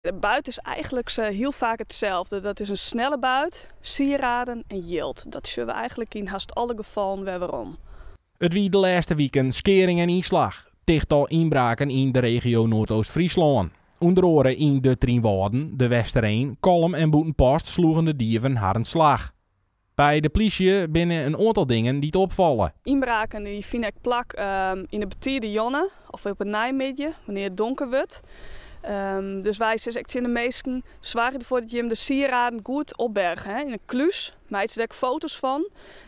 De buit is eigentlik hiel faak itselde. Dat is in snelle buit, sieraden en jild. Dat sjogge we eigentlik yn hast alle gefallen wer werom. It wie de lêste wiken skearing en ynslach. Tichtal ynbraken yn de regio Noardoost-Fryslân. Under oare yn de Trynwâlden, de Westereen, Kollum en Bûtenpost sloegen de dieven harren slach. By de plysje binne in oantal dingen dy't opfalle. Ynbraken dy fine ek plak yn de betide jûn of op 'e neimiddei, wannear't it donker wurdt. Dus wy sizze ek tsjin de minsken, soargje derfoar dat jim de sieraden goed opberge, hè, yn in klús. Meitsje der ek foto's fan,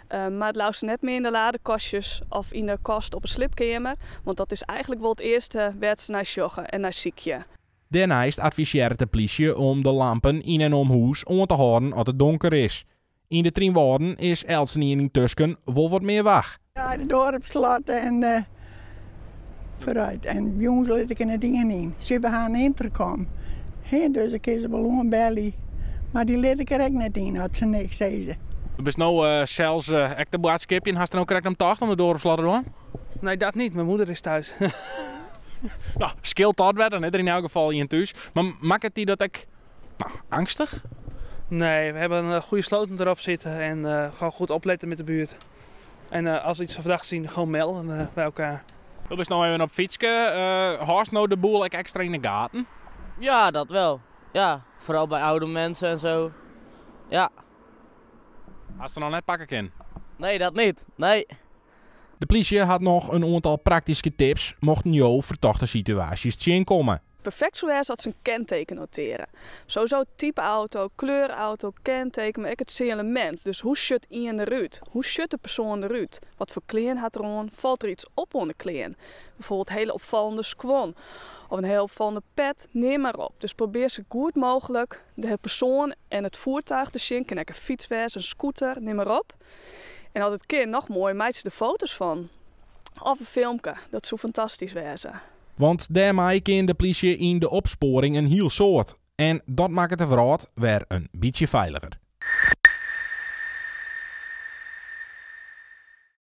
mar it leafst net mear yn de ladekastjes of yn de kast op 'e sliepkeamer, want dat is eigentlik wol it earste wêr't se nei sjogge en nei sykje. Dêrneist advisearret de plysje om de lampen yn en om hûs oan te hâlden as it donker is. Yn de Trynwâlden is eltsenien yntusken wol wat mear wach. Ja, de doar op slot en foarút. En jûns lit ik der net ien yn. Sjoch, we ha in ynterkom. Hè, dus ik kin se wol oanbelje. Mar dy lit ik der ek net yn as se niks sizze. Do bist no sels ek te boadskipjen. Hast der no krekt om tocht om de doar op slot te dwaan? Nee, dat niet. Mijn moeder is thuis. No, skeelt dat wer, dan is der yn elk gefal ien thús. Mar makket dy dat ek, no, eangstich? Nee, we hebben een goede sloten erop zitten en gewoon goed opletten met de buurt. En als we iets verdachts zien, gewoon melden bij elkaar. Do bist no even op fytske. Hâldst no de boel ek ekstra yn de gaten? Ja, dat wel. Ja, vooral bij oude mensen en zo. Ja. Hast der noch net pakke kinnen? Nee, dat niet. Nee. De plysje hat noch in oantal praktyske tips mochten jo fertochte situaasjes tsjinkomme. Perfekt soe wêze as se in kenteken noteare. Sowieso type auto, kleur auto, kenteken, mar ek it sinjalemint. Dus hoe sjocht ien derút? Hoe sjocht de persoan derút? Wat foar klean hat er oan? Falt der iets op oan de klean? Bijvoorbeeld hele opfallende skuon of in hiel opfallende pet, neam mar op. Dus probearje sa goed mooglik de persoan en it foertuig te sjen. Kin ek in fyts wêze, in scooter, neam mar op. En as it kin, noch moaier, meitsje der foto's fan. Of in filmke, dat soe fantastysk wêze. Want dêrmei kin de plysje yn de opspoaring in hiel soad. En dat makket de wrâld wer in bytsje feiliger.